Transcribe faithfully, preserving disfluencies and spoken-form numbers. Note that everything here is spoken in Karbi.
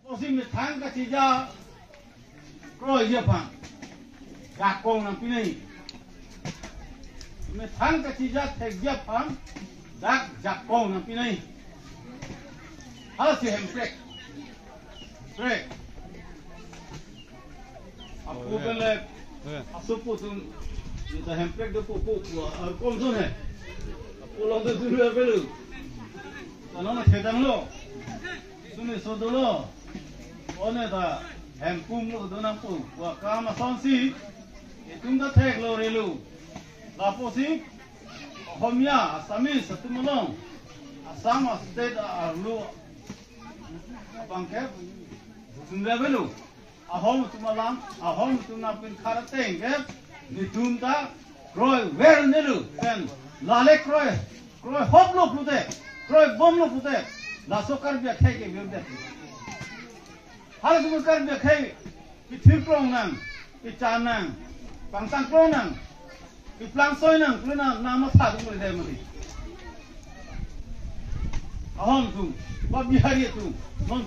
Lasi methang kachija kroiji aphan jakong nangpi nangji. Methang kachija thekji aphan dak jakong nangpi nangji. Halasi hemprek. Prek. Apo pen le, asopo atum, ta hemprek dopo po, po, ar kom son he. Apo along ta dulu avelo. Ta non thedanglo. Suni so dolo. One ta Hempum lo do nangpo. Pu akam asonsi itum ta theklo relo. Lapusi Ohomia, Assamese atum along, Assam state arlo abangke dun avelo. Ahom atum alam, Ahom atum nangpinkhat ateng ke, netum ta kroiver nelo, pen lale kroi, kroihoplo pute, kroibomlo pute, laso Karbi akhei ke virdet. Halatum Karbi akhei, kethir krong nang, kechan nang, pangtang krong nang, keplangso nang, klu nang, nang matha atum le dei mati. Ahom atum, ba Bihari atum, non